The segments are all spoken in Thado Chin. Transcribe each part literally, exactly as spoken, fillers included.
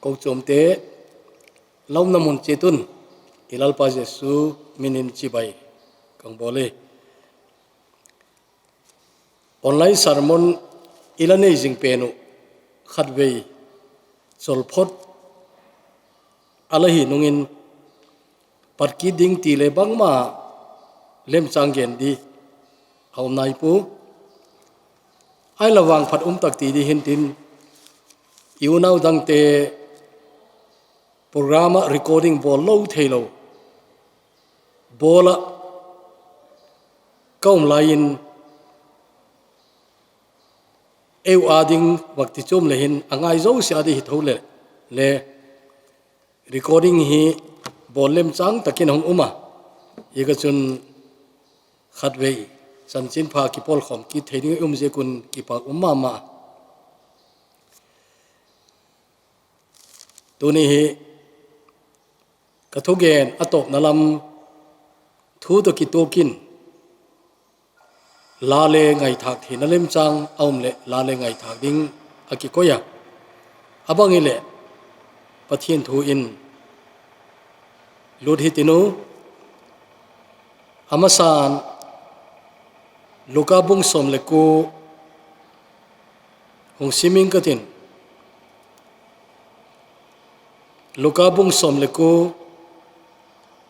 Kochom te, la umna mun cheh tun, i Lalpa Jesu minin chibai kang bol e. Online sermon i la nei jing pen u khatvei cholphot a la hi nungin, pat kit ding ti le bangma lemchang gen di a um nai pu. Ai la vang phat um tak ti di hin tin, i unau dang te program a recording bol lo thei lo, bol a ka um lai in, eu a ding vak ti chom le hin a ngai zo sia di hi tho le, le recording hi bol lemchang takin hong um a, i ka chun khatvei chanchin pha kipol khom kit thei ding i um jeh un kipa um mama. Tuni hi ka thugen a tawpna lam thu tawh kitukin, la le ngaithak theina lemchang a um le la le ngaithak ding a kikoi a, a bang i le Pathian thu in lut hi tinu. A masan Luka bung sawm le ku hung siming ka tin. Luka bung sawm le ku,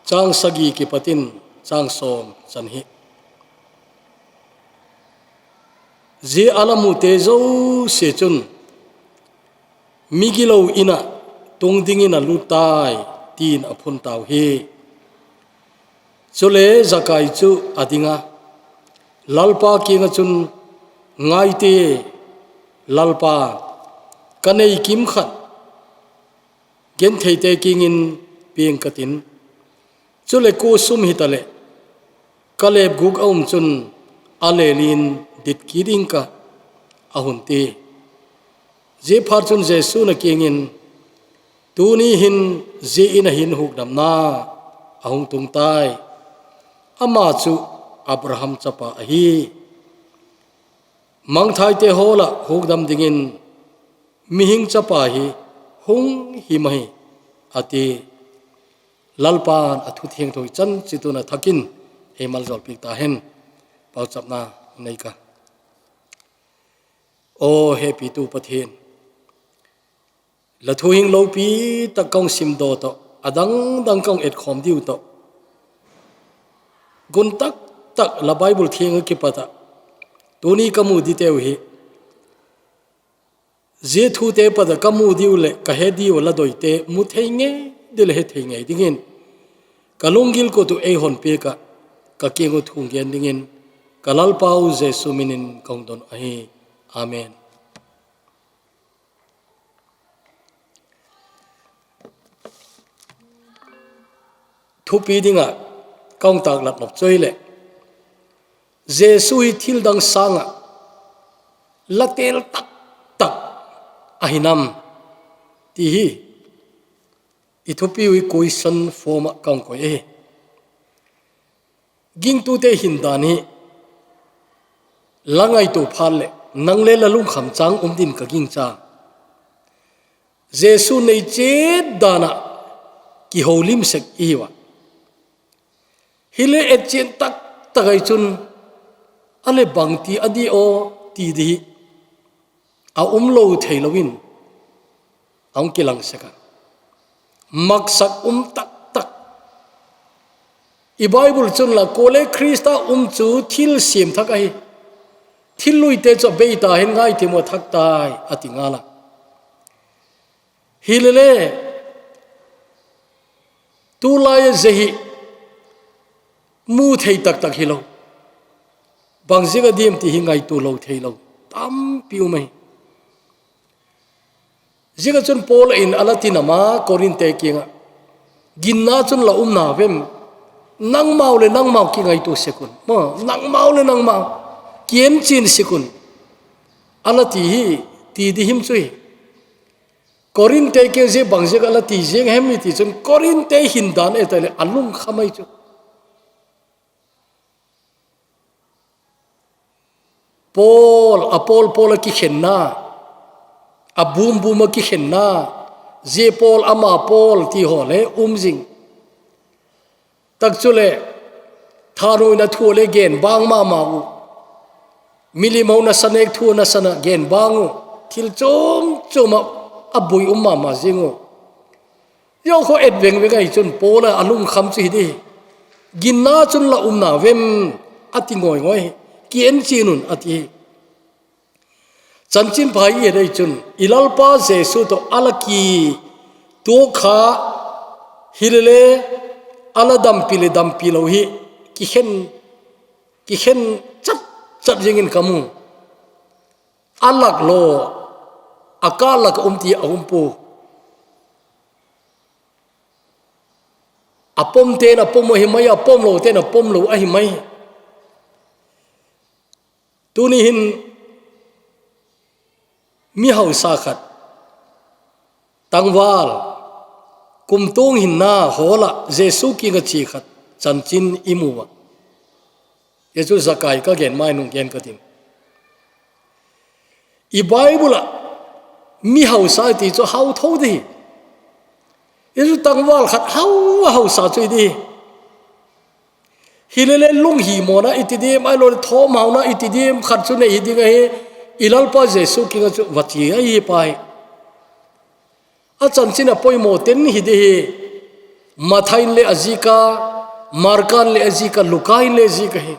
chang sagi kipatin chang sawm chan hi. Zia a la mute zosia chun, migilo in a tung dingin a lut tai, tin a phun tau hi. Chule Zakai chu a ding a, Lalpa kiang a chun, Ngai te, Lalpa, ka nei kim khat gentheite kiang in piang ka tin. Chule kua sum hi ta le, ka lep guk a um chun a lel in dit kit ing ka, a hun ti. Zia phat chun Jesu'n a kiang in, Tuni hin zia in a hin hukdamna a hung tung tai. Ama chu Abraham chapa ahi. Mangthaite haw lah hukdam dingin Mihing Chapa hi hung him ahi, a ti. Lalpa'n a thu thiangtho hi chan chi tun a thakin ei maljawl piak ta hen. Pauchapna nei ka. Aw hepitu Pathian, la thu hing lopi tak ka hung sim daw tawh, a dang dang ka hung et khawm diu tawh, gun tak tak la Bible thiang a kipat a tuni ka mu dite uh hi, zia thute pat a ka mu diu le ka he diu a la dawite mu thei ngei di le he thei ngei dingin, ka lunggil kut uh ei hon piak a, ka kiang uh thu hung gen dingin, ka Lalpa uh Jesu minin ka hung don ahi. Amen. Thupi ding a ka hung taklat nop chu ahile, Jesu hi thil dang sang a la tel tak tak ahi nam ti hi i thupi uh hi question form a ka hung koi ahi. Gingtute hin dan hi la ngaituo phat le nang le la lungkham chang um din ka gingcha. Jesu nei chet dan a kiholim sek i hi ua. Hi le et chen tak tak ahi chun, a le bang ti a di aw ti di hi a um lo thei lo in a hung kilang sek a. Maksak um tak tak. I Bible chun la, kua le Krista um chu thil siam thak ahi. Thil luite chu a bei ta hin ngai ti mu a thak tai a ti ngal a. Hi le le, tulai a zia hi mu thei tak tak hi lo. Bang ziak a diam ti hi ngaituo lo thei lo tampi um ahi. Ziak a chun Paul in a la ti nam a Korinthte kiang a, ginna chun la um na vem, nangmau le nangmau kingaituo sek un. Maw, nangmau le nangmau kiemchin sek un, a la ti hi, ti di him chu hi. Korinthte kiang zia bang ziak a la ti ziang hem i ti chun Korinthte hin dan et a le a lungkham ahi chu. Paul, a Paul Paul a kikhenna, a bum bum a kikhenna, Zia Paul, ama Paul ti ho le um zing. Tak chu le, thanuina thu le gen bang mama u. Milim ho nasa nek thu nasa na gen bang u. Thil chom chom a, a bui um mama zing u. Yo kho et veng veng ahi chun Paul a lungkham chu hi di. Ginna chun la umna vem a ti ngoi ngoi. Ki en chin un a ti. Chanchin pha i et ahi chun, i Lalpa Jesu to a la ki tuak kha hi le le, a la dampi le dampi lo hi, ki khen, ki khen chat chat zing in ka mu. A lak lo, a ka lak um ti a um pu. A pom te na pom ahi mai, a pom lo te na pom lo ahi mai. Tuni hin mi hausa khat, tangval, kum tung hinna hola Jesu kinga chi khat chanchin i mu a. Jesu Zakai ka gen mai nung gen ka tin. I Bible a mi hausa ti chu hau tho di. Jesu tangval khat hau hausa chu i di. Hi le le lung hi mona i ti dim, ai lo le thom hauna i ti dim, khat chu nei hi ding ahi, i Lalpa Jesu kinga chu va chi ahi pai. A chanchin a poimo ten hi di hi, Mathain le a zika, Markan le a zika, Lukain le zika hi.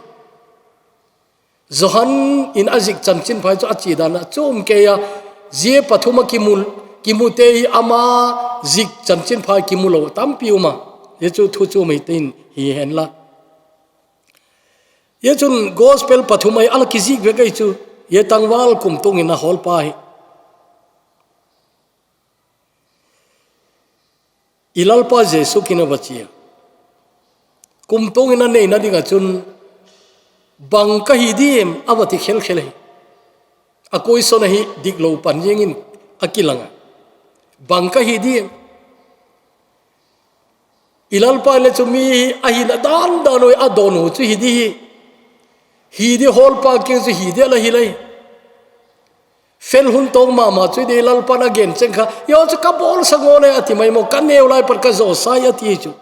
Johan in a zik chanchin phai chu a chi dan a chu um kei a, zia pathum a kimu, kimu te hi ama zik chanchin phai kimu lo tampi um a. Zia chu thu chu mai tin hi hen la. Zia chun gospel pathum ai a la kizik ve kei chu, zia tangval kum tung in a hol pa hi. I Lalpa Jesu kin a va chi a. Kum tung in a neina ding a chun, bang ka hi dim a va ti khel khel hi. A koi son a hi dik lo pan zing in a kilang a. Bang ka hi dim. I Lalpa le chu mi hi a hi na dan dan oi a don hu chu hi di hi. Hi di hol pa king chu hi di a la hi lai. Fel hun tong mama chu i di Lalpa na gen cheng kha. Yo chu ka bol sa ngo le a ti mai mo ka neu lai pat ka zo sai a ti chu.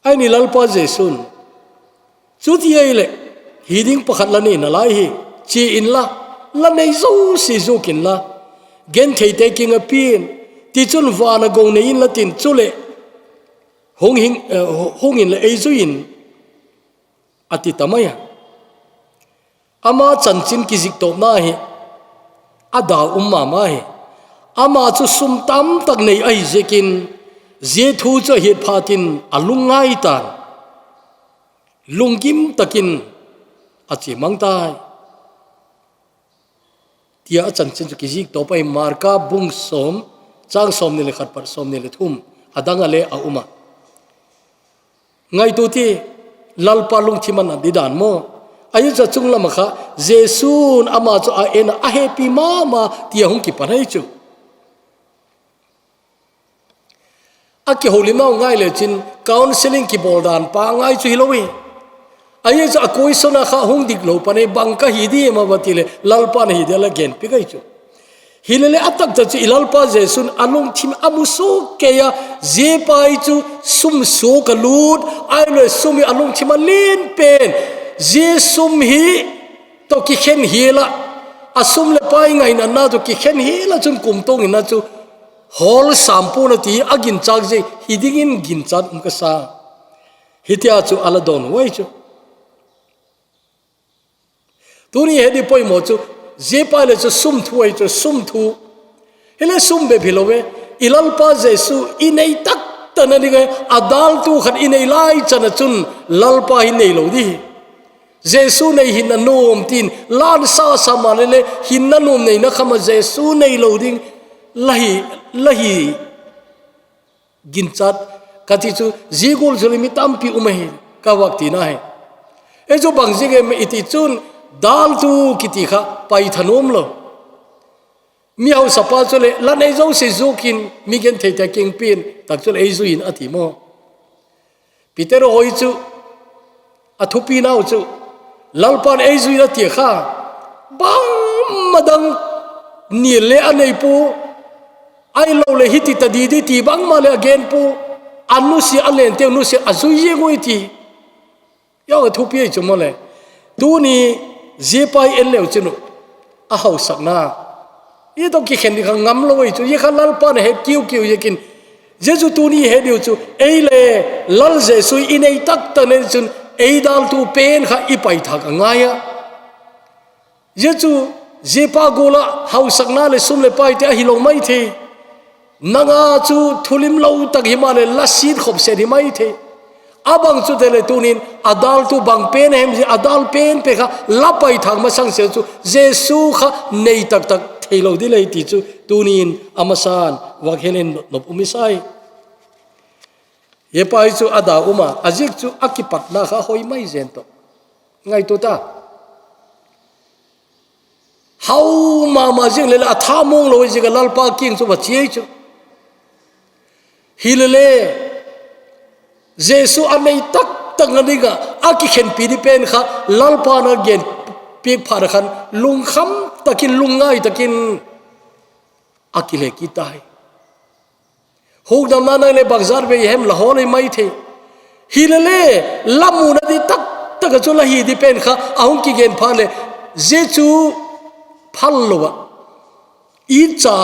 Ai ni Lalpa Jesun. Chu ti ai le. Hi ding pakhat la nei na lai hi. Chi in la. La nei zo si zu kin la. Gen thei te king a pin. Ti chun va na go nei in la tin chu le. Hung hing, eh, hung in le ei zu in. A ti ta mai a. Ama chanchin kizik tawpna hi a dau um mama hi. Ama chu sum tam tak nei ahi ziakin, zia thu chu a hiat phatin a lungngai tan. Lunggim takin a chi mang tai. Tia a chanchin chu kizik tawp ahi Marka bung sawm, chang sawm ni le khat pat sawm ni le thum, a dang a le a um a. Ngaitu ti, Lalpa lungthim a na di dan maw? A hi chu a chung lam a kha, Jesu'n ama chu a en a, a hepi mama, tia hung kipan ahi chu. A kiholimnau ngai le chin, counseling kibawl dan pa ngai chu hi lo hi. A hi chu a koi son a kha hung dik lo pan ahi bang ka hi di ma va ti le, Lalpa na hi di a la gen pi kai chu. Hi le le a taktak chu i Lalpa Jesu'n a lungthim a mu suk kei a, zia pa hi chu sum suk a lut, ai le sum hi a lungthim a len pen, zia sum hi to kikhen hi la, a sum le pai ngaina na to kikhen hi la chun kum tong in a chu hol sampu na ti a ginchak zia hi dingin ginchat um ka sa. Hitia chu a la don huai chu. Tuni he di poimo chu, zia pa le chu sum thu ai chu, sum thu. Hi le sum be phi lo ve, i Lalpa Jesu i nei tak ta na ding ai, a dal tu khat i nei lai chan a chun Lalpa hi nei lo di. Jesu nei hin na nuam tin, lan sa sa ma le le, hin na nuam nei na khama Jesu nei lo ding, la hi, la hi. Ginchat, ka ti chu, zia gol chu le mi tampi um ahi, ka vak tina hi. E chu bang zing em i ti chun, dal tu kiti kha, pai thanom lo. Mi hausa pa chu le, la nei zo si zukin, mi gen thei thei king pin, tak chu le ei zuin a ti maw. Peter hoi chu, a thupi nau chu, Lalpan ei zuin a ti kha, bang ma dang, ni le anei pu, ai lo le hiti ta di di ti bang ma le agen pu, anu si alen te nu si azui ye ngui ti. Yo thupi chu mo le. Tuni zipai en leu chinu. A hausak na. I to ki khen di kha ngam lo chu. Ye kha Lalpa na he kiu kiu ye kin. Jesu tuni he diu chu. Ei le Lal Jesu i nei tak tak nen chun. Ei dal tu pen kha i pai thak a ngai a. Jesu zipa gola hausak na le sum le pai te a hi lo mai the. Nanga chu thulim lo tak hi ma le la sit khop set hi mai the. Abang chu te le tunin adal tu bang pen hem ji adal pen pe kha la pai thak ma sang se chu Jesu kha nei tak tak thei lo di le ti chu tunin amasan vak helin nop umi sai. Ye pai chu ada uma azik chu akipatna kha hoi mai zen to. Ngai tu ta. Hau mama jing le la tha mong lo jing Lalpa king chu va chiei chu. Hi le le Jesu a nei tak tak nga dinga a ki khen pi di pen kha Lalpa na gen pi pha da khan lung kham takin lung ngai takin a ki le ki tai. Hukdamna nang le bakzat ve hem la hol mai the. Hi le le, la muna di tak tak chu la hi di pen kha, a hung ki gen pha le, Jesu phal lo a. I cha,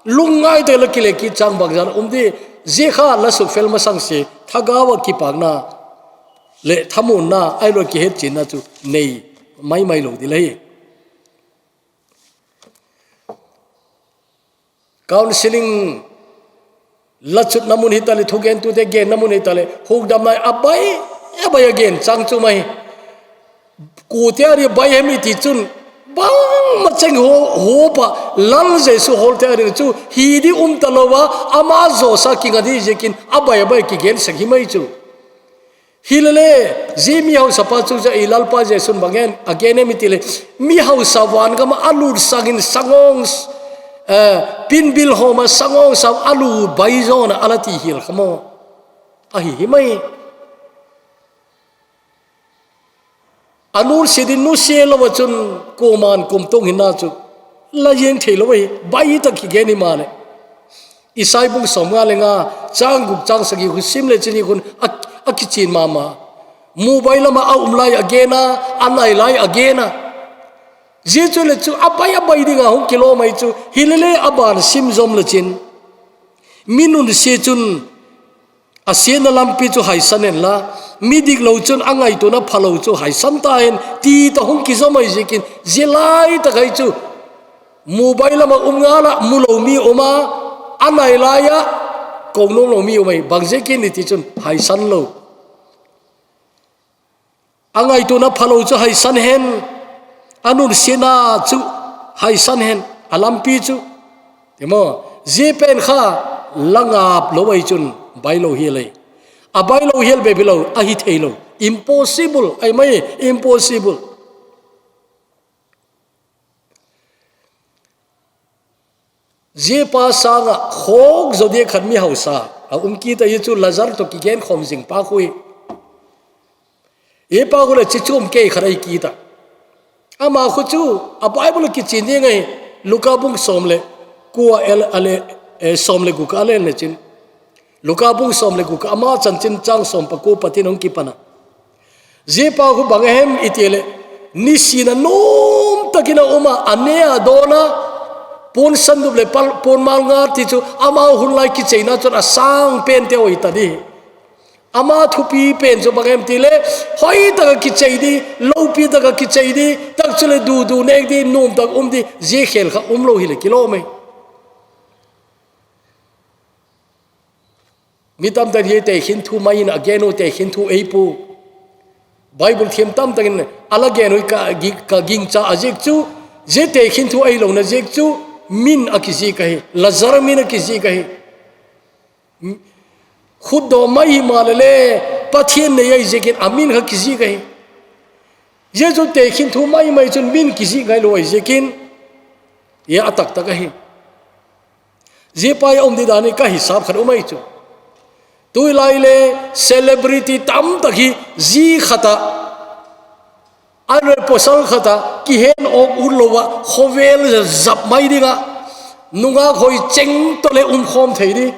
lung ngai te la ki le ki chang bakzat um di, je kha la suk fel ma sang se, thagawa ki pakna, le thamunna, ai lo ki het chin na chu, nei, mai mai lo di le. Counseling la chutna mun hi ta le, thugen tu te genna mun hi ta le, hukdamna a bai, a bai a gen chang chu mai. Ku te a ri bai hem i ti chun, bang ma cheng ho, ho pa, Lal Jesu hol te a ri chu, hi di um ta lo va, ama zo sa ki nga di je kin, a bai a bai ki gen sang hi mai chu. Hi le le, ji mi hausa pa chu ja i Lalpa Jesun bang en, a gen em i ti le, mi hausa van gama a lut sangin sangong, eh, pin bil homa sangong sa a lu bai zona a la ti hil kha mo. A hi hi mai. A nu si din nu si lo wa chun kuman kum tung hin na chu. La yeng thei lo wa hi, bai tak hi gen i ma le. Isai bung som nga le nga, chang guk chang sagi khu sim le chini khun a, a kichin mama. Mobile lama a um lai a gena, a nai lai a gena. Zia chu le chu a bai a bai dinga hung kilo mai chu, hi le le a ban sim zom le chin. Mi nun se chun a siatna lampi chu haisan hen la, mi dik lo chun a ngaituana pha lo chu haisan ta hen, ti ta hung kizom ai ziakin, zia lai tak ai chu. Mobile lama um nga la, mu lo mi um a, a nai lai a, ko nom lo mi um ai, bang ziakin ni ti chun, haisan lo. A ngaituana pha lo chu haisan hen, a nun siatna chu haisan hen, a lampi chu. Ti mo, zia pen kha, la ngap lo ai chun, bai lo hi le. A bai lo hi le be bi lo, a hi thei lo. Impossible, ai mai, impossible. Zia pa sanga khok zo dia khat mi hausa a um kit a, hi chu Lazar to kigen khom zing pa khu hi. Hi pa khu le chi chum kei khat ai kit a. Ama khu chu a Bible kichin ding ai Luka bung som le kua el ale, eh, som le guk a len le chin. Luka bung som le guk ama chanchin chang som paku patin hung kipana. Zia pa khu bang a hem i ti le, nisina nom takin a um a, a ne a dona, pon sandup le pal, pon mal nga ti chu, ama hun lai kicheina chun a sang pen te oi ta di. Ama thupi pen chu bang a hem ti le, hoi taka kichei di, lopi taka kichei di, tak chu le du du nek di, nom tak um di, zia khel kha um lo hi le kilo mai. Mi tamtah in hi tekhin thu mai in a gen u tekhin thu ei pu. Bible thiam tamtah in a la gen u ka gi-, ka gingcha a ziak chu, zia tekhin thu ei lo na ziak chu, min a kizik ahi, Lazar min a kizik ahi. Khutdawm mai hi ma le le, Pathian nei ai ziakin a min kha kizik ahi. Zia chu tekhin thu mai mai chun min kizik ngai lo ai ziakin, zia a tak tak ahi. Zia pa a um di dan hi ka hisap khat um ai chu. Tui lai le celebrity tam tak hi zi khat a Ahileh pasal khat a kihen ok ut lou a khovel zap mai ding a, nungah hoi cheng toh le umkhom thei ding,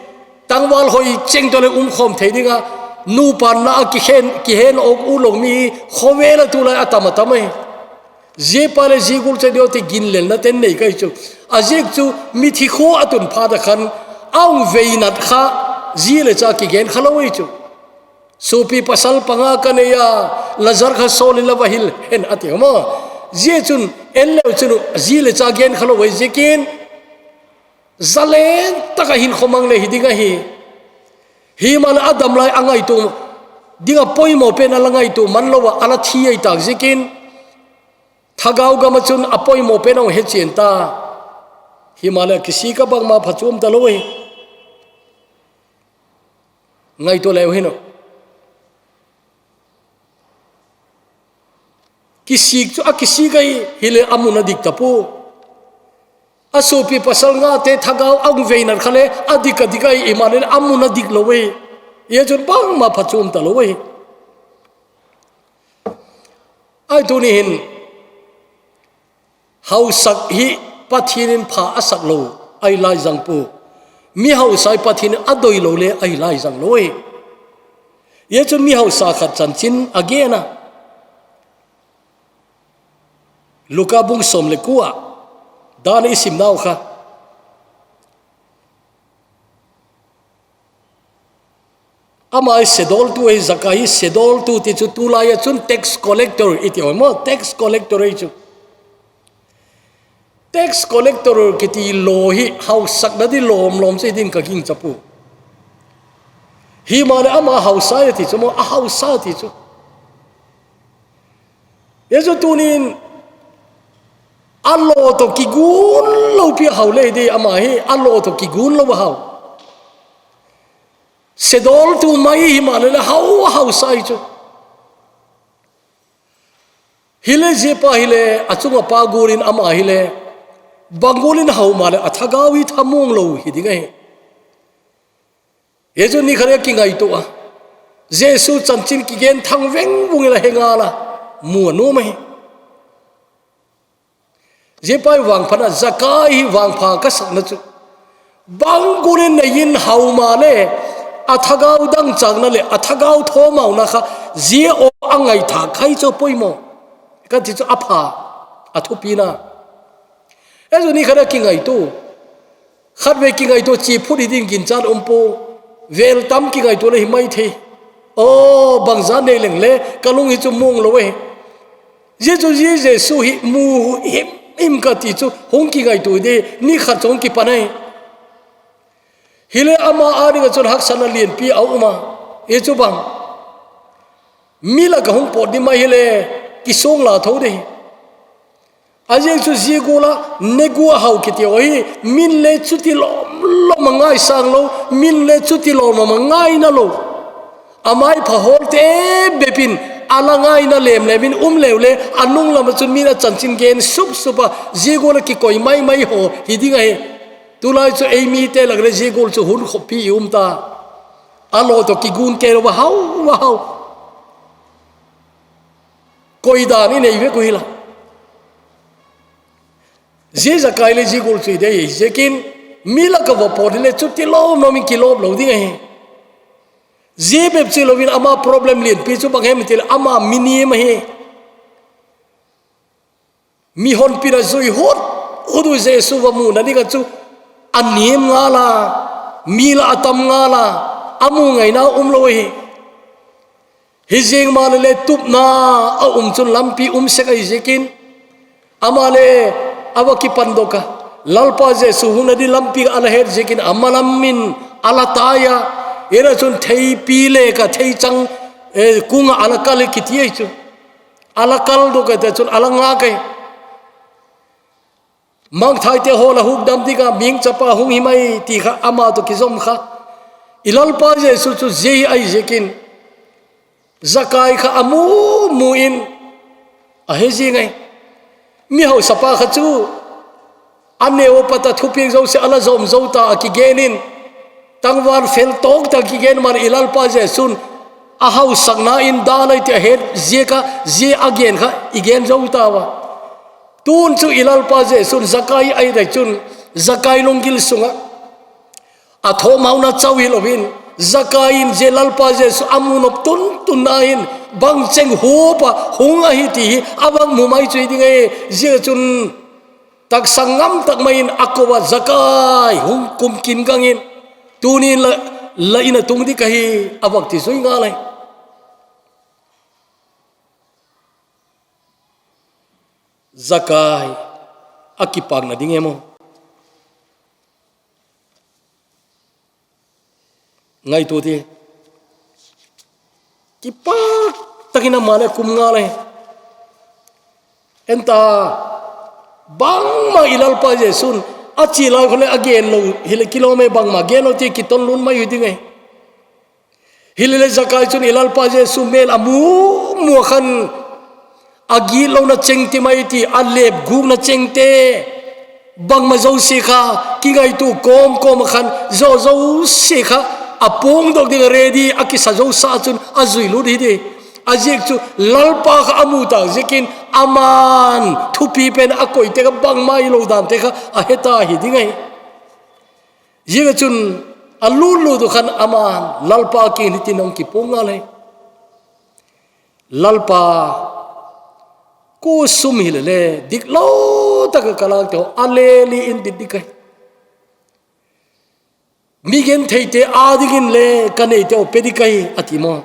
tangval hoi cheng toh le umkhom thei ding a, nupa na a kihen, kihen ok ut lou mi khovel a tulai atam atam e. Zia pa le zia gol chu deu ti ginlelna ten nei ka hi chu. A ziak chu mithi kho a tun phat a khan a hung veinat kha zi le cha kigen kha lou hi chu. Sopi pasal panga ka nei a, Lazar kha sol in la va hil hen a ti maw. Zia chun en leu chun zi le cha gen kha lou hi ziakin zalen taka hin khomang le hi ding ahi. Himahleh a dam lai a ngaitu ding a poimo pen a la ngaitu man lou a, a la thi ei tak ziakin thagau gam a chun a poimo pen a hung hechian ta. Himahleh kisik a bangma phachuam ta lou hi. Ngaitu leu hin o. Kisik chu a kisik ahi, hileh a mun a dik ta pu. A sopi pasal nga te thagau a hung veinat kha le a dik a dik ahi, himahleh a mun a dik lou hi. Zia chun bangma phachuam ta lou hi. Ai tuni hin hausak hi Pathian in pha a sak lou ahi lai zang pu. Mi hausa hi Pathian in a doi lou le ahi lai zang lou hi. Zia chun mi hausa khat chanchin a gen a. Luka bung som le kua, dan i sim nau kha. Ama hi sedoltu ahi, Zakai hi sedoltu ti chu tulai a chun tax collector i ti maw, tax collector ahi chu. Tax collector kiti lo hi hausakna di lom lom chu i din ka ging chapu. Himahleh ama hausa ahi ti chu maw, a hausa ti chu. Zia chu tunin a lo toh kigun lou pi hau le di ama hi a lo toh kigun lou hau. Sedoltu mai himahleh le hau, hausa ahi chu. Hileh zia pa hileh a chunga pa gol in ama hileh bang gol in hau mahleh a thagau hi thamuang lou hi ding ahi. Zia chu ni khat a kingaitu a, Jesu chanchin kigen thang veng vung in a he ngal a, mu a nuam ahi. Zia pa hi vangpha na, Zakai hi vangpha ka sakna chu. Bang gol in nei in hau mahleh a thagau dangchakna le a thagau thomauna kha zia aw a ngaithak kha hi chu poimo ka ti chu a pha, a thupi na. Zia chu ni khat a kingaitu. Khatvei kingaitu chi phut hi ding ginchat um pu. Vel tam kingaitu le hi mai thei. Aw, bangza nei leng le ka lung hi chu muang lou e. Zia chu zia Jesu hi mu him him ka ti chu hung kingaitu di ni khat chu hung kipan ahi. Hileh ama a ding a chun haksatna lianpi a um a. Zia chu bang mi lak a hung pot di mai hileh kisung la tho di. A ziak chu zia gol a negua hau kiti hi min le chuti lom lom a ngaisang lou, min le chuti lom lom a ngaina lou. A mai pha hol te bep in a la ngaina lem lem in um leu le a nung lam a chun min a chanchin gen sup sup a zia gol a kikoi mai mai ho hi ding ahi. Tulai chu ei mi te lak le zia gol chu hun khopi i um ta. A lo toh kigun kei lou va hau, va hau. Koi dan i nei ve ku hi la. Zia Zakai le zia gol chu i dei ziakin mi lak a va pot le chuti lom lom in kilom lou ding ahi. Zia bep chu lou in ama problem lianpi chu bang hem ti le ama mi niam ahi. Mi honpi na zui hut hut u Jesu va mu na ding a chu a niam ngal a, mi la a tam ngal a, a mu ngaina um lou ahi. Hi ziang mahleh le tupna a um chun lampi um sek ahi ziakin. Ama le a va kipan dok a. Lalpa Jesu hung na di lampi a la het ziakin a malam in a la tai a. Zia chun theipi le ka theichang, eh, kung a a la kal kiti ahi chu. A la kal dok a te chun a la ngak ahi. Mangthai te ho la hukdam ding a mihing chapa hung hi mai ti kha ama toh kizom kha. I Lalpa Jesu chu zia hi ahi ziakin. Zakai kha a mu mu in a he zing ahi. Mi hausa pa kha chu a neo pat a thupiak zo se a la zom zo ta a kigen in. Tangval fel tawk ta kigen man i Lalpa Jesu'n ahausakna in dalai ti ahet ziaka, zia agen kha, i gen zo tauva. Tun chu i Lalpa Jesu'n Zakai ahi dai chun, Zakai lunggil sunga, a thomhauna chau hilouvin, Zakai in zia Lalpa Jesu amu nop tuntunna in, bang cheng hupa hung ahi ti hi, abang mu mai chu hi ding ahi, zia chun, taksa ngam tak mai in a kou a Zakai hung kum kin gangin, tuni la, la in a tung ding kahi, abang ti zui ngal ahi. Zakai, a kipakna ding em aw? Ngaito ti. Kipak takin ama le kum ngal ahi. Enta, bangma i Lalpa Jesu'n, a chi lai khole a gen lou, hile kilom e bangma, gen lou ti kiton lun mai u ding ahi. Hilele Zakai chun i Lalpa Jesu mel a mu, mu khan a gitlouna cheng ti mai ti, a lepgukna cheng te, bangma zosia kha, kingaitu kom kom a khan, zo zosia kha, a pung dok ding ready, a kisa zosa chun, a zui lut hi di. A ziak chu, Lalpa kha a mu tak ziakin, aman, thupi pen a koi te kha bangma i lo dan te kha, a heta hi ding ahi. Ziak a chun a lutlut u khan aman Lalpa kiang hitin hung kipung ngal ahi. Lalpa, kusum hilele, diklou taka ka lak teu, a leli in dit ding kahi. Mi genthei te a dingin le ka nei teu pe ding kahi, a ti maw.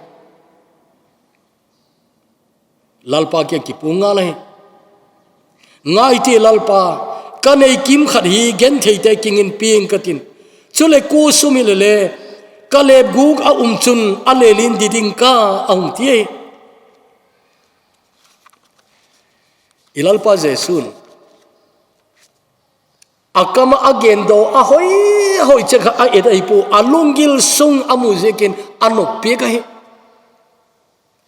Lalpa kiang kipung ngal ahi. Ngai ti Lalpa, ka nei kimkhat hi genthei te kiang in piang ka tin. Chule kusum hilele, ka lepguk a um chun a lelin dit ding ka a hung ti ahi. I Lalpa Jesu'n. A kam a a gen do a hoi, a hoi chek kha a et ahi pu, a lunggil sung a mu ziakin a noppi kahi.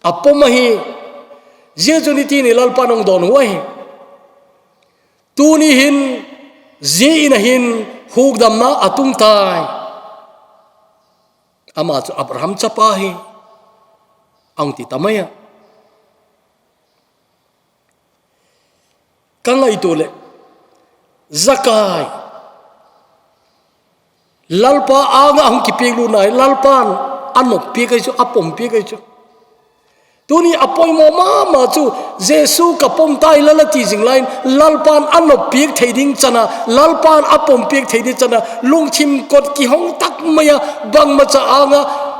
A pom ahi, zia chun i ti ni Lalpa nung don u ahi. Tuni hin, zia in a hin, hukdamna a tung tai. Ama chu Abraham chapa ahi, a hung ti tamai a. Ka ngaito le, Zakai, Lalpa anga hung kipik lutna hi, Lalpan a noppi kahi chu, a pompi kahi chu. Tuni a poimo mama chu, Jesu ka pom tai Lala ti zing lai in, Lalpan a noppi thei ding chana, Lalpan a pompi thei ding chana, lungthim kot kihong tak mai a, bangma cha anga,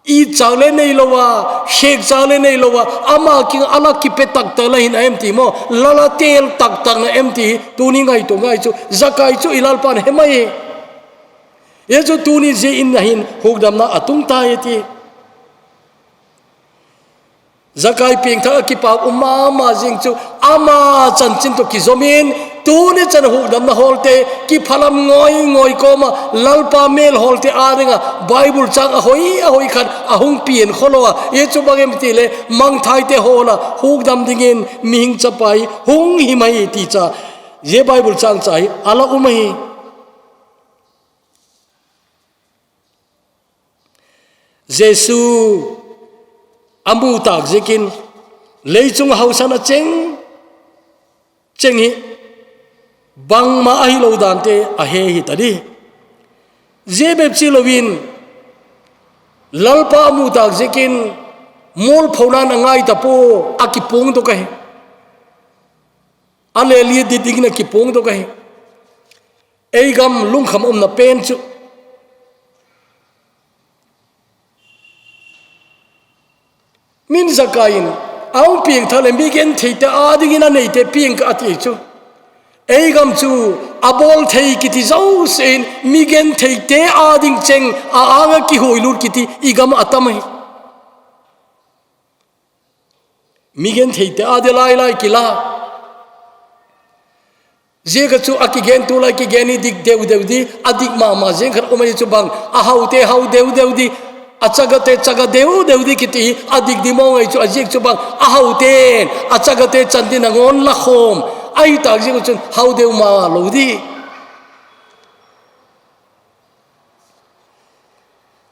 It chang le nei lou a, hek chang le nei lou a, ama kiang a la kipe taktak la hin a em ti maw, Lala tel taktak na em ti, tuni ngaito ngai chu, Zakai chu i Lalpan he mai. Ye chu tuni zia in a hin, hukdamna a tung tai ti. Zakai piangthak a kipak um mama zing chu, ama chanchin toh kizom in, tuni chan hukdamna holte, kiphalam ngoi ngoi koma, Lalpa mel holte a dinga, Bible chang a hoi, a hoi khat, a hung pian kholo a, ye chu bang em ti le, mangthai te hola, hukdam dingin, mihing chapa hi, hung hi mai ti cha, ye Bible chang cha hi, a la um ahi. Jesu a mu tak ziakin, leichung hausatna cheng, cheng hi, bangma ahi lou dante a he hi ta di. Zia bep chi louvin, Lalpa a mu tak ziakin, molphona a ngai ta pu, a kipung to kahi. A leli dit dingin a kipung to kahi. Ei gam lungkham umna pen chu. Min Zakai in, a hung piangthak le mi genthei te a dingin a nei te piang ka a ti chu. Ei gam chu, a bol thei kiti zosia in, mi genthei te a ding cheng, a anga kihuilut kiti, i gam a tam ahi. Mi genthei te a de lai lai kila. Zia ka chu a kigen tu lai kigen hi dik deu deu di, a dik mama zia khat um ahi chu bang, a hau te hau deu deu di, a chaga te chaga deu deu di kiti hi, a dik di maw ngai chu a ziak chu bang, a hau te, a chaga te chan din a ngon la khom, ahi tak ziak chun hau deu ma lo di.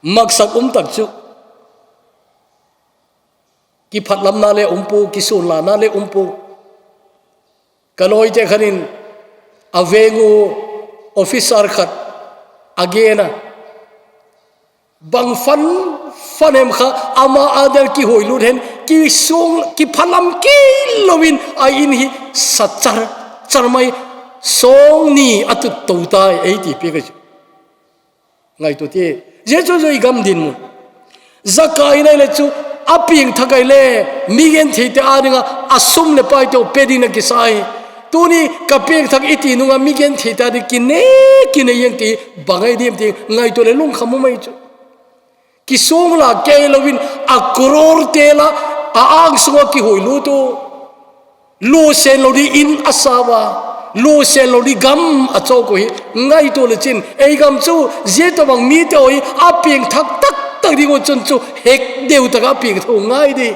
Maksak um tak chu. Kiphatlamna le umpo, kisunlana le umpo. Ka loite khanin a vengu officer khat a gena. Bang fan, fan em kha, ama a del kihoilut hen, kisung, kiphalam kei loin a in hi sa char, char mai song ni a tut to tai, ei ti pi ka chu. Ngaito ti, Jesu zui gam din mu. Zakai nai le chu, a ping thakai le, mi gen thei te a dinga, a sum le pai te u pe ding na kisai. Tuni ka ping thak i ti nunga, mi gen thei te a ding kine, kine yang ti, bangai dim ti, ngaito le lung khamu mai chu. Kisung la kei loin, a crore te la, a ang sunga kihoilut u. Lu sen lo di in a sawa, lu sen lo di gam a cho ko hi, ngaito le chin, ei gam chu, zia to bang mi te oi, a ping thak tak tak ding u chun chu, hek deu tak a ping tho ngai di.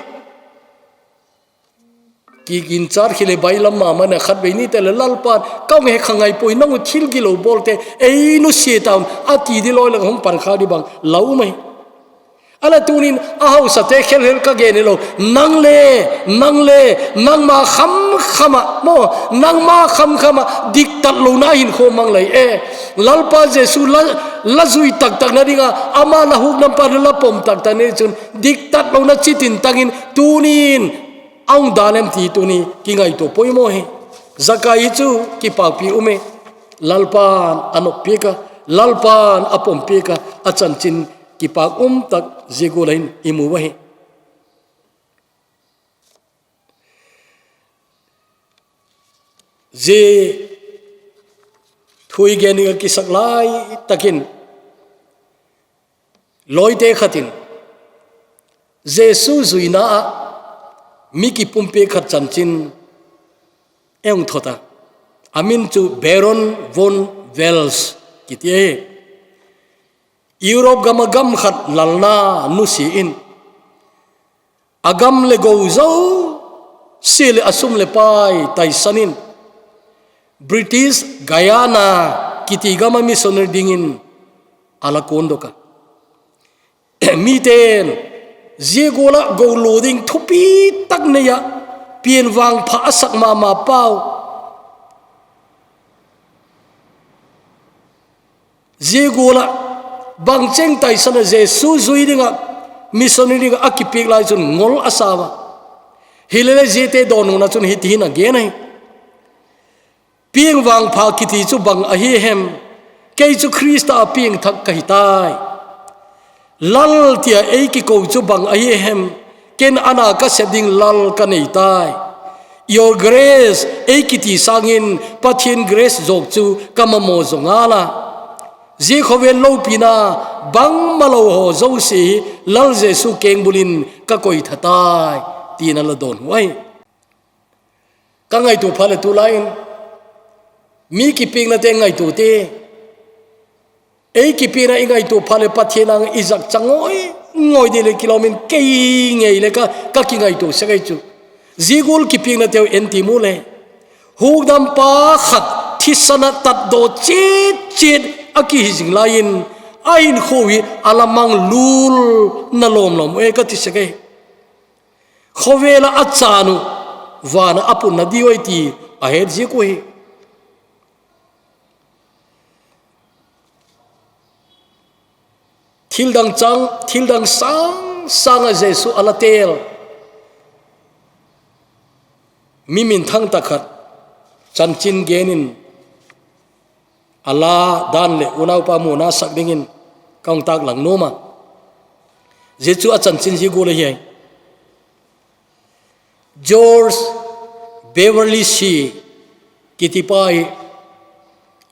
Ki gin char khi le bai lam ma ma na khat vei ni te le Lalpan, ka nge kha ngai poi nang u thil gilo bol te, ei nu se taun, a ti di loi la hung pan kha di bang, lau mai. Ala tunin a hausa te khel hel ka gen lo. Nang le, nang le, nangma kham khama, mo, nangma kham khama, diktat lo na hin kho mang lai e. Lalpa Jesu la, la zui tak tak na dinga, ama la huk nam pa la pom tak tak ni chun, diktat lo na chitin tangin, tunin, aung dalem ti tuni, ki ngaito poimo he. Zakai chu, ki pakpi ume. Lalpan a nop pika, Lalpan a pom pika, a chanchin, kipak um tak zia gual in i mu uva hi. Zia thu i gen ding a kisak lai takin, loite khatin, Jesu zuina a mi kipumpi khat chanchin, ei hung thot a. A min chu Baron von Wells kiti ahi. Europe gam a gam khat lalna nusia in, a gam le go zosia le a sum le pai taisan in, British Guiana kiti gam a missionary dingin a la kon dok a. Miten, zia gual a go lo ding thupi tak nei a, pian vangpha a sak ma ma pau. Zia gual a, bang cheng taisan a Jesu zui ding a, missionary ding a, a kipiak lai chun ngol a sa uva. Hi le le zia te dawnna chun hiti hin a gen ahi. Piang vangpha kiti chu bang ahi hem? Kei chu Krista a piang thak ka hi tai. Lal tia ei kiko chu bang ahi hem? Ken ana ka sep ding lal ka nei tai. Your grace ei kiti sangin Pathian grace zawk chu ka mamaw zaw ngal a. Zia khawvel lopina bangmalo haw zosia hi Lal Jesu kengbulin ka koi tha tai, tiin a la dawn uh ahi. Ka ngaito pha le tulaiin, mi kipiakna te ngaito te. Ei kipiakna i ngaito pha le Pathian ang i zak chang ngoi, ngoi di le kilomin kei ngei le ka, ka kingaito sek ahi chu. Zia gual kipiakna teu en ti mu le. Hukdampa khat thisan a tatdaw chet chet a kihi zing laiin, a hinkho hi a la mang lul na lawm lawm e ka ti sek ahi. Khawvel a a chan u, van a a pun na diu ahi ti a het ziak u ahi. Thil dang chang, thil dang sang sang a Jesu a la tel. Mi minthang tak khat, chanchin genin, a la dan le unaupa muna sak dingin ka hung taklang nuam a. Zia chu a chanchin zia gual ahi. George Beverly Shea kitipa hi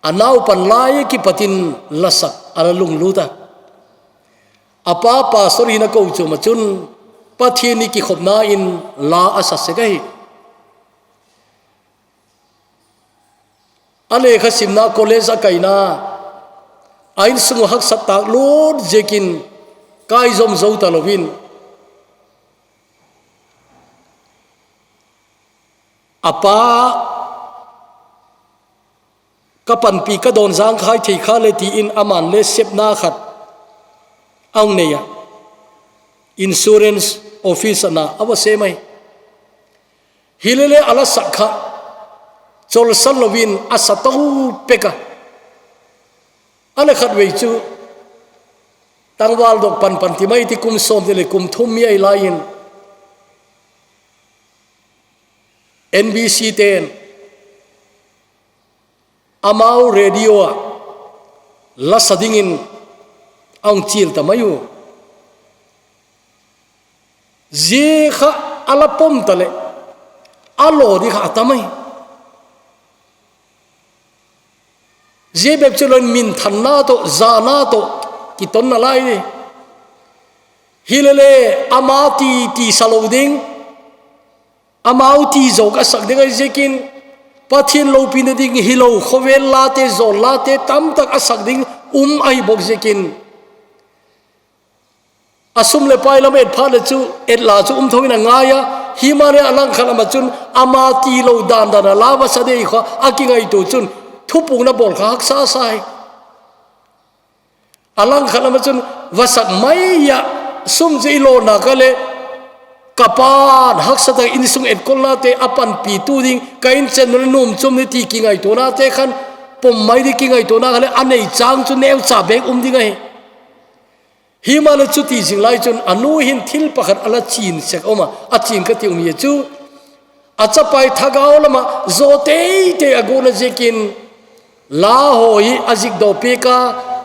a naupan lai kipatin la sak a la lunglut a. A pa pastor hina kochuam a chun Pathian ni kikhopna in la a sa sek ahi. A lekha simna college a kaina, a insung u haksat tak lut ziakin kai zom zo ta loin, a pa ka panpi ka dawn zang khai thei kha le tiin aman le sepna khat a hung nei a. Insurance office ana ava semai. Hilele ala sakha. Cholsal lovin asa to peka. Ale khat vei chu tangval dok panpan ti mai ti kum som ti le kum thum mi ai laiin N B C ten amau radio a lasa dingin aung chil ta mai u. Zia kha ala pom ta le alo di kha ta mai. Zia bep chu lon min thanna to, zana to, kiton na lai ni. Hilele ama ti ti sa lo ding. Amau ti zo ka sak ding ai ziakin. Pathian lopi na ding hi lo khovel late zol late tamtak a sak ding um ai bok ziakin. A sum le pai lam et pha le chu et la chu um tho in a ngai a. Hi ma le a lang khat lama chun ama ti lo dan dan a la va sa dei kho a kingai tu chun thupung na bol kha haksa sai. A lang khat lama chun va sak mai ya sum chu i lo na ka le ka pan haksa ta insung et kol na te a pan pi tu ding ka in chen num chum ni ti kingai tu na te khan pom mai di kingai tu na ka le a nei chang chu neu cha bek um ding ai. Hi ma le chuti zing lai chun a nu hin thil pakhat a la chin sek oma, a chin ka ti um ye chu. A chapai thagau lama zo teitei a guna ziakin la ho hi a zik do peka,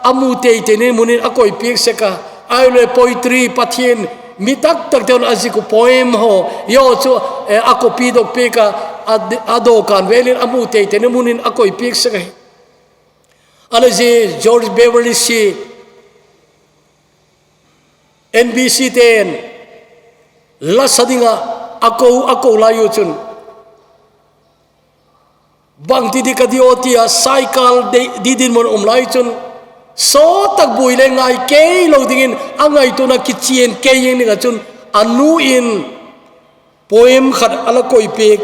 a mu teitei ni munin a koi pek seka. Ai le poetry Pathian mi tak tak te a zik u poem ho yo chu, eh, a copy dok peka, a, a do kan velin a mu teitei ni munin a koi pek seka. Ale zi George Beverly si N B C ten la sa dinga a ko, a ko lai u chun. Bang ti di ka di o ti a cycle di, di din mon um lai chun. So tak bui le ngai kei lo dingin a ngai tu na kichien kei ing ni ka chun. A nu in poem khat a la koi pek.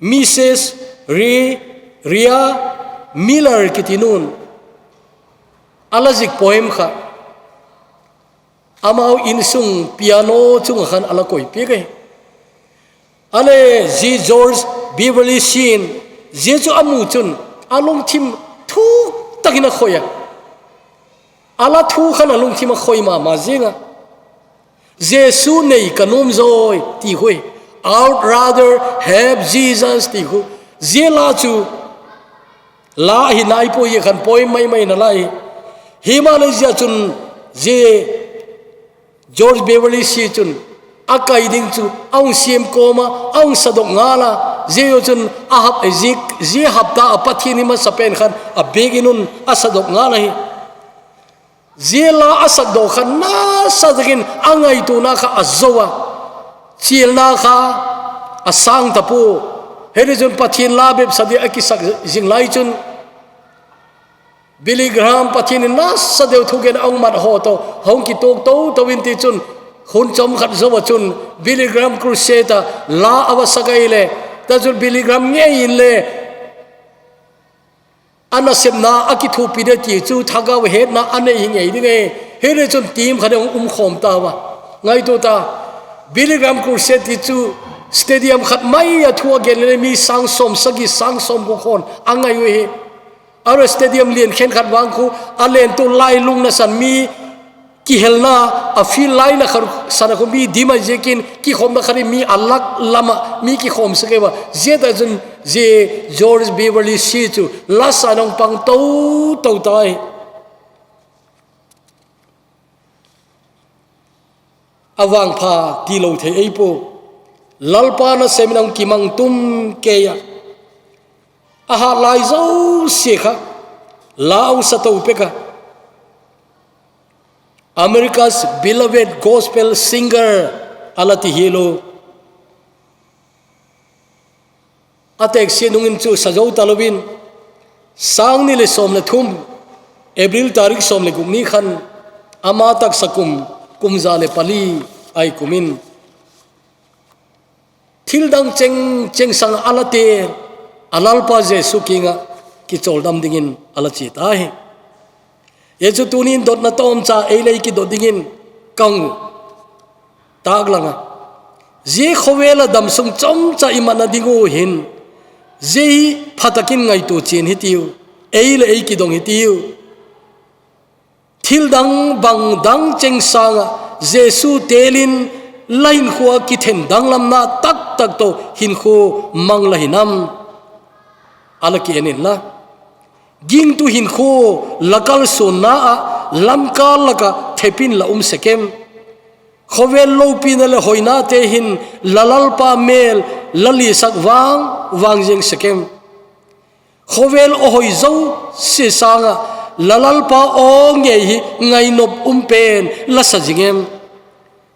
Missus Ri-, Ria Miller kiti nun a la zik poem kha. Amau insung piano chunga khan a la koi pek ai. Ale zi George Beverly sin zi chu a mu chun a lungthim thuk takin a khoi a. A la thu khan a lungthim a khoi ma ma zinga. Jesu nei ka nuam zoi ti hui. I'd rather have Jesus ti hu. Zia la chu la hi nai poi khan poi mai mai na lai. Hi ma le zia chun zi George Beverly si chun a kai ding chu a hung siam koma a hung sadok nga la. Zia chun a hap a zik zi hap ta a Pathian ni ma sa pen khan a bek inun a sadok nga la hi. Zia la a sak do kha nasa takin a ngaituna kha a zo a. Chilna kha a sang ta pu. Heri chun Pathian la bep sa di a kisak zing lai chun. Billy Graham Pathian in nasa deu thugen a hung mat ho to. Hung kitok to to in ti chun. Hun chom khat zo a chun. Billy Graham Crusade a la a va sa gai le. Ta chun Billy Graham ngei in le. A nasepna a kithupi de ti chu thagau hetna a nei hi ngei ding e. Hile chun team khat hung um khom ta va. Ngaitu ta. Billy Graham Crusade ti chu stadium khat mai a thu a gen le mi sang som sagi sang som ko khon a ngai u hi. Aro stadium lian khen khat vang khu a len tu lai lung na san mi kihelna, a field line na khat sana khu mi dim a ziakin kikhomna khat mi a lak lama mi kikhom sek e va. Zia ta chun zi George Beverly si chu la sa nong pang to to tai. A vangpha ti lo thei ei pu. Lalpa na sem nang kimang tum ke ya. A ha lai zo si kha. La ung sa to peka. America's beloved gospel singer a la ti hi lo. A teksia nungin chu sa zo ta lovin, sang ni le som le thum, April tarik som le guk ni khan, ama taksa kum, kum za le pali ai kumin. Thil dang cheng cheng sang a la te, a Lalpa Jesu kinga kichol dam dingin a la chi ta hi. Ye chu tunin dotna tom cha ei lei kidot dingin kang u. Taklanga, zia khovel a damsung chomcha i manna ding u hin, zia hi phatakin ngaito chen hitiu, ei le ei kidong hitiu. Thil dang bang dang cheng sanga Jesu telin la hinkhoa kithen danglamna taktak to hinkho mang la hinam? Ala ki enin la. Gingtu hinkho la kalsonna a lamkal laka thepin la um sekem? Khovel lopina le hoina te hin la Lalpa mel la lisak vang vang jeng sekem? Khovel o hoi zo si sanga la Lalpa o ngei hi ngainop um pen la sa jingem?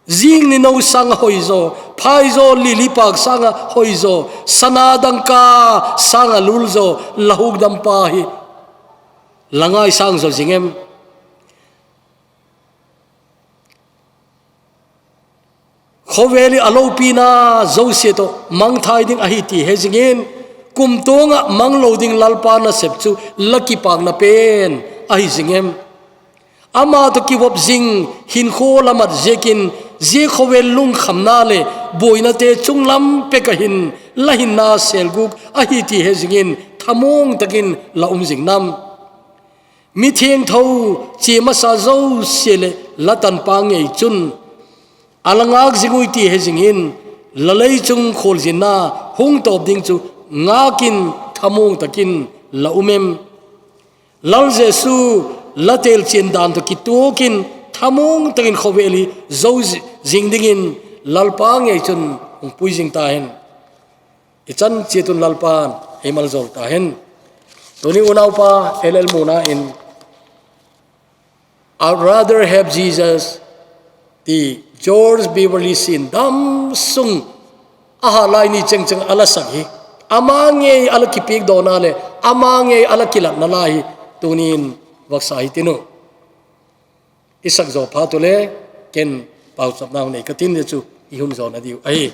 Jing ni no sanga hoi zo, phai zo lili pak sanga hoi zo, sana dangka sanga lul zo la hukdampa hi la ngai sang zo jingem? Khovel i a lopina zosia to mangthai ding ahi ti he jingin, kumtonga manglo ding Lalpa nasep chu la kipakna pen ahi jingem? Ama to kivop jing hinkho lamat jekin, zia khovel lungkhamna le boina te chunglam peka hin la hinna selguk ahi ti he jingin thamong takin la um jing nam? Mi thiangtho chi masa zosia le la tanpa ngei chun a la ngak jing ui ti he jingin, la lei chung kholjinna hung top ding chu ngakin thamong takin la um em? Lal Jesu la telchen dan to kitukin thamong takin khovel i zo jing dingin Lalpa ngei chun hung pui jing ta hen. I chan chiatun Lalpan ei maljol ta hen. Tuni unaupa L L Muna in, "I'd rather have Jesus," ti George Beverly sin damsung a ha lai ni chengcheng a la sak hi, ama ngei a la kipik dona le ama ngei a la kilatna lai hi tunin vaksa hi tinu. I sak zo pha tu le ken pauchapna nei ka tin le chu i hun zo na diu ahi.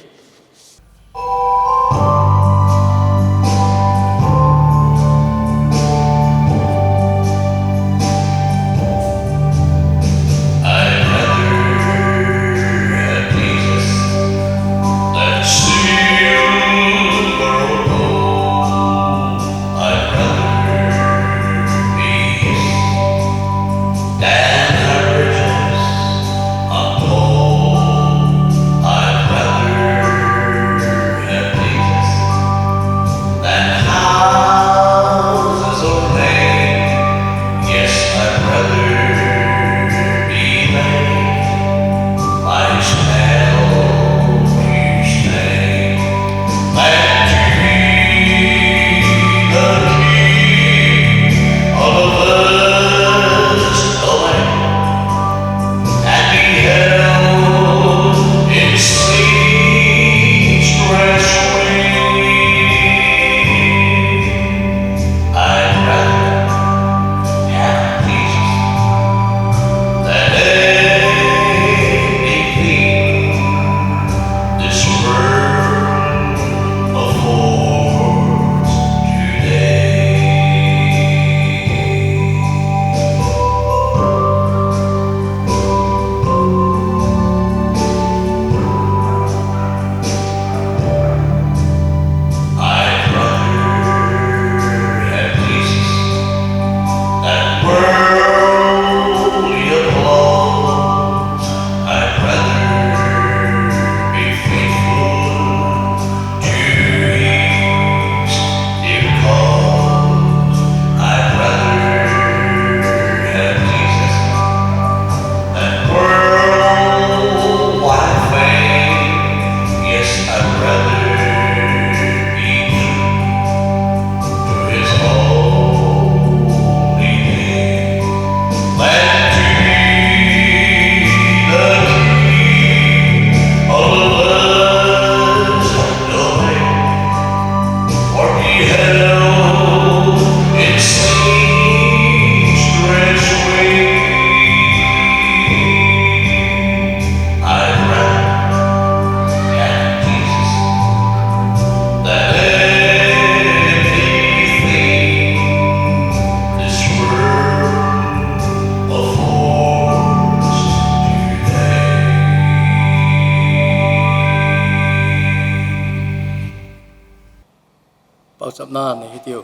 Amen. Hitiu.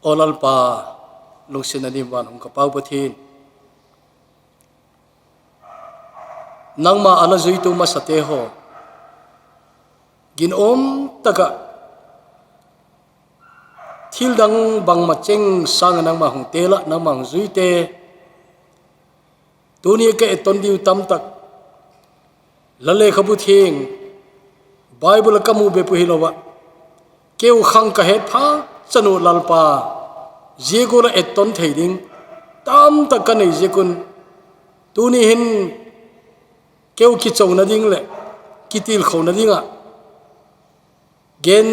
O Lalpa, lungsetna dim van hung ka Pa u Pathen, nangma a la juitu masate ho, ginom taka thil dang bangma cheng sanga nangma hung tela, nangma hung juite, tuni ka etton diu tamtak, la lekhabu theng, Bible ka mu be pu hilouva, keu khang ka het pha chanu Lalpa, zia gula etton thei ding tamtak ka nei zia kun, tuni hin keu kichouna ding le kitilkhouna dinga gen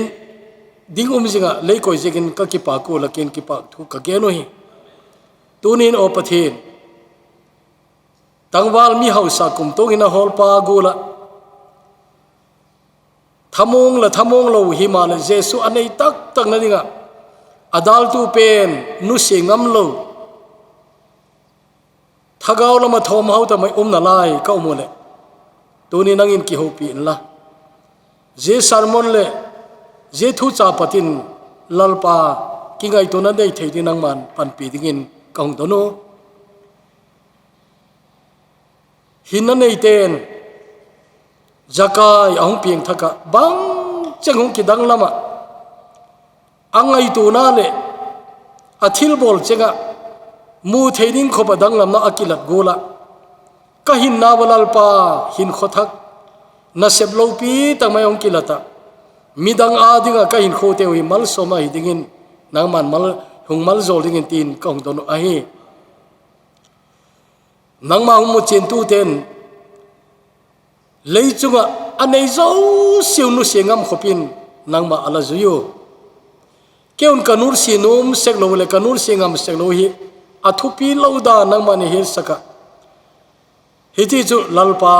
ding um zinga leikoi ziakin ka kipak u la ken kipak thu ka gen u hi. Tunin O Pathen, tangval mi hausa kum tungin a holpa gula thamong la thamong lo hima le Jesu a nei taktak na dinga a daltu pen nusia ngam lo, thagau lama thom hau ta mai umna lai ka um u le, tuni nangin kihoupi inla, zia sermon le zia thucha patin Lalpa, kingaituna nei thei ding nangman panpi dingin ka hung don u. Hinna neiten Zakai a hung piang thaka bang cheng hung kidang lama a ngaituna le a thilbol chenga mu thei ding khop a danglamna a kilat gula, ka hinna va Lalpa, hinkho thak nasep lopi tak mai hung kilata, midang a dinga ka hinkho teu hi malsoma hi dingin nangman mal hung maljol dingin tin ka hung don u ahi. Nangma hung muchin tuten leichunga a nei zosiu nusia ngam khopin nangma a la jui u. Keun ka nusia nom sek lo le ka nusia ngam sek lo hi a thupi lo dan nangma nei hetsaka. Hiti chu Lalpa,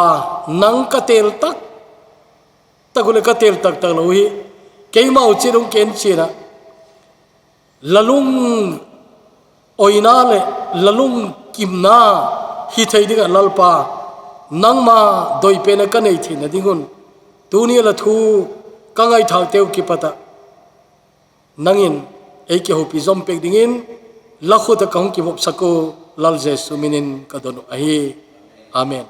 nang ka tel taktak u le ka tel taktak lo hi keima u chin hung ken china, la lung oina le la lung kimna hi thei dinga Lalpa, nangma doipena ka nei theina dingun, tuni la thu ka ngaithak teu kipata nangin ei kihoupi jom pek dingin la khuta ka hung kivopsak u Lal Jesu minin ka don u ahi. Amen.